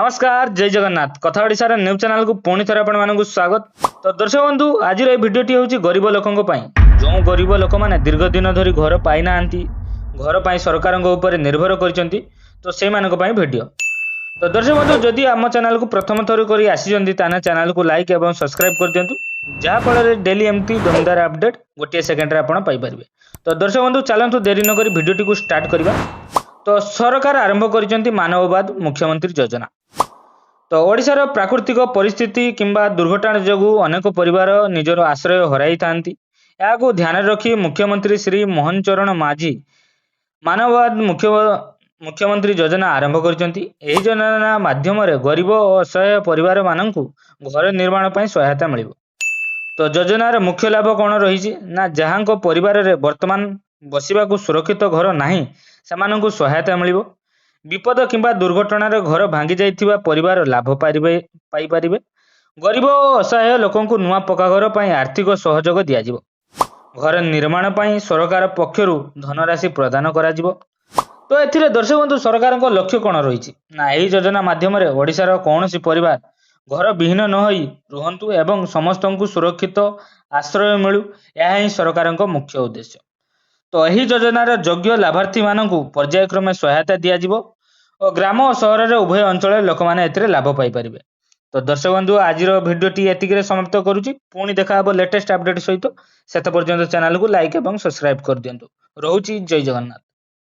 ନମସ୍କାର, ଜୟ ଜଗନ୍ନାଥ। କଥା ଓଡ଼ିଶାର ନ୍ୟୁଜ୍ ଚ୍ୟାନେଲକୁ ପୁଣି ଥରେ ଆପଣମାନଙ୍କୁ ସ୍ୱାଗତ। ତ ଦର୍ଶକ ବନ୍ଧୁ, ଆଜିର ଏହି ଭିଡ଼ିଓଟି ହେଉଛି ଗରିବ ଲୋକଙ୍କ ପାଇଁ, ଯେଉଁ ଗରିବ ଲୋକମାନେ ଦୀର୍ଘ ଦିନ ଧରି ଘର ପାଇନାହାନ୍ତି, ଘର ପାଇଁ ସରକାରଙ୍କ ଉପରେ ନିର୍ଭର କରିଛନ୍ତି, ତ ସେଇମାନଙ୍କ ପାଇଁ ଭିଡ଼ିଓ। ତ ଦର୍ଶକ ବନ୍ଧୁ, ଯଦି ଆମ ଚ୍ୟାନେଲକୁ ପ୍ରଥମ ଥର କରି ଆସିଛନ୍ତି, ତାହେଲେ ଚ୍ୟାନେଲକୁ ଲାଇକ୍ ଏବଂ ସବସ୍କ୍ରାଇବ୍ କରିଦିଅନ୍ତୁ, ଯାହାଫଳରେ ଡେଲି ଏମିତି ଦମଦାର ଅପଡେଟ୍ ଗୋଟିଏ ସେକେଣ୍ଡରେ ଆପଣ ପାଇପାରିବେ। ତ ଦର୍ଶକ ବନ୍ଧୁ, ଚାଲନ୍ତୁ ଡେରି ନକରି ଭିଡ଼ିଓଟିକୁ ଷ୍ଟାର୍ଟ କରିବା। ତ ସରକାର ଆରମ୍ଭ କରିଛନ୍ତି ମାନବବାଦ ମୁଖ୍ୟମନ୍ତ୍ରୀ ଯୋଜନା। ତ ଓଡ଼ିଶାର ପ୍ରାକୃତିକ ପରିସ୍ଥିତି କିମ୍ବା ଦୁର୍ଘଟଣା ଯୋଗୁଁ ଅନେକ ପରିବାର ନିଜର ଆଶ୍ରୟ ହରାଇଥାନ୍ତି। ଏହାକୁ ଧ୍ୟାନରେ ରଖି ମୁଖ୍ୟମନ୍ତ୍ରୀ ଶ୍ରୀ ମୋହନ ଚରଣ ମାଝୀ ମାନବବାଦ ମୁଖ୍ୟମନ୍ତ୍ରୀ ଯୋଜନା ଆରମ୍ଭ କରିଛନ୍ତି। ଏହି ଯୋଜନା ମାଧ୍ୟମରେ ଗରିବ ଓ ଅସହାୟ ପରିବାରମାନଙ୍କୁ ଘର ନିର୍ମାଣ ପାଇଁ ସହାୟତା ମିଳିବ। ତ ଯୋଜନାର ମୁଖ୍ୟ ଲାଭ କ'ଣ ରହିଛି ନା, ଯାହାଙ୍କ ପରିବାରରେ ବର୍ତ୍ତମାନ ବସିବାକୁ ସୁରକ୍ଷିତ ଘର ନାହିଁ, ସେମାନଙ୍କୁ ସହାୟତା ମିଳିବ। ବିପଦ କିମ୍ବା ଦୁର୍ଘଟଣାରେ ଘର ଭାଙ୍ଗି ଯାଇଥିବା ପରିବାର ଲାଭ ପାଇପାରିବେ। ଗରିବ ଓ ଅସହାୟ ଲୋକଙ୍କୁ ନୂଆ ପକ୍କା ଘର ପାଇଁ ଆର୍ଥିକ ସହଯୋଗ ଦିଆଯିବ। ଘର ନିର୍ମାଣ ପାଇଁ ସରକାର ପକ୍ଷରୁ ଧନରାଶି ପ୍ରଦାନ କରାଯିବ। ତ ଏଥିରେ ଦର୍ଶକ ବନ୍ଧୁ, ସରକାରଙ୍କ ଲକ୍ଷ୍ୟ କ'ଣ ରହିଛି ନା, ଏହି ଯୋଜନା ମାଧ୍ୟମରେ ଓଡ଼ିଶାର କୌଣସି ପରିବାର ଘର ବିହୀନ ନ ହୋଇ ରୁହନ୍ତୁ ଏବଂ ସମସ୍ତଙ୍କୁ ସୁରକ୍ଷିତ ଆଶ୍ରୟ ମିଳୁ, ଏହା ହିଁ ସରକାରଙ୍କ ମୁଖ୍ୟ ଉଦ୍ଦେଶ୍ୟ। ତ ଏହି ଯୋଜନାର ଯୋଗ୍ୟ ଲାଭାର୍ଥୀମାନଙ୍କୁ ପର୍ଯ୍ୟାୟକ୍ରମେ ସହାୟତା ଦିଆଯିବ ଓ ଗ୍ରାମ ଓ ସହରରେ ଉଭୟ ଅଞ୍ଚଳରେ ଲୋକମାନେ ଏଥିରେ ଲାଭ ପାଇପାରିବେ। ତ ଦର୍ଶକ ବନ୍ଧୁ, ଆଜିର ଭିଡ଼ିଓଟି ଏତିକିରେ ସମାପ୍ତ କରୁଛି। ପୁଣି ଦେଖା ହେବ ଲେଟେଷ୍ଟ ଅପଡେଟ୍ ସହିତ। ସେତେ ପର୍ଯ୍ୟନ୍ତ ଚ୍ୟାନେଲକୁ ଲାଇକ୍ ଏବଂ ସବସ୍କ୍ରାଇବ୍ କରିଦିଅନ୍ତୁ। ରହୁଛି, ଜୟ ଜଗନ୍ନାଥ।